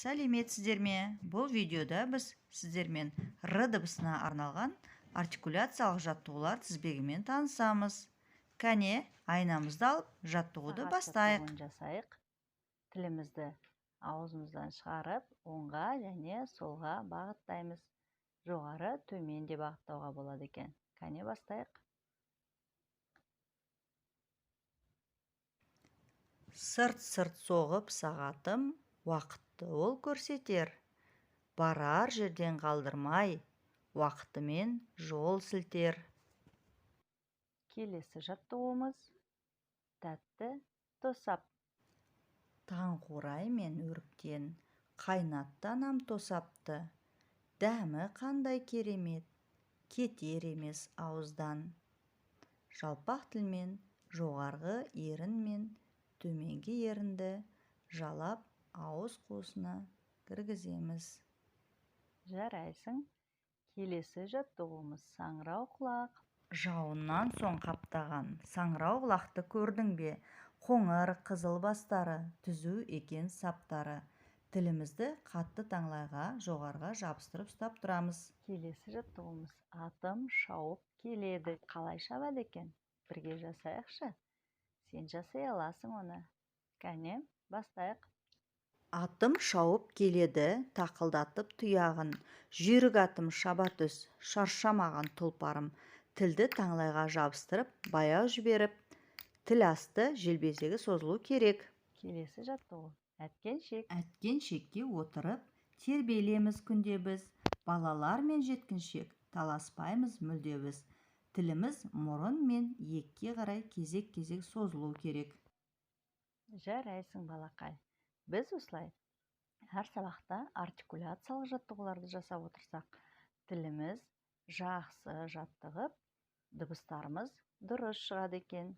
Сәлеметсіздер ме? Бұл видеода біз сіздермен р дыбысына арналған артикуляциялық жаттығулар тізбегімен танысамыз. Кәне, айнамызды алып, жаттығуды Сағат бастайық. Жаттығуын жасайық. Тілімізді аузымыздан шығарып, оңға және солға бағыттаймыз. Жоғары, төмен де бағыттауға болады екен. Кәне, бастайық. Сырт-сырт соғып сағатым, уақытты ол көрсетер. Барар жерден қалдырмай, уақытымен жол сілтер. Келесі жаттығуымыз тәтті тосап. Таңқурай мен өріктен қайнатты анам тосапты. Дәмі қандай керемет, кетер емес ауыздан. Жалпақ тілмен жоғарғы ерін мен төменгі ерінді жалап ауыз қуысына кіргіземіз. Жарайсың. Келесі жаттығуымыз саңырау құлақ. Жауыннан соң қаптаған саңырау құлақты көрдің бе? Қоңыр, қызыл бастары, түзу екен саптары. Тілімізді қатты таңлайға жоғарыға жабыстырып ұстап тұрамыз. Келесі жаттығуымыз атым шауып келеді. Қалай шабады екен? Бірге жасайықшы. Сен жасай аласың оны. Кәне, бастайық. Атым шауып келеді, тақылдатып тұяғын. Жүйрік атым шаба түс, шаршамаған тұлпарым. Тілді таңлайға жабыстырып, баяу жіберіп, тіл асты желбезегі созылу керек. Келесі жаттығу әткеншек. Әткеншекке отырып, тербелеміз күнде біз. Балалар мен жеткіншек, таласпаймыз мүлде біз. Тіліміз мұрын мен иекке қарай кезек-кезек созылу керек. Жарайсың, балақай. Біз осылай әр сабақта артикуляциялық жаттығуларды жасап отырсақ, тіліміз жақсы жаттығып, дыбыстарымыз дұрыс шығады екен.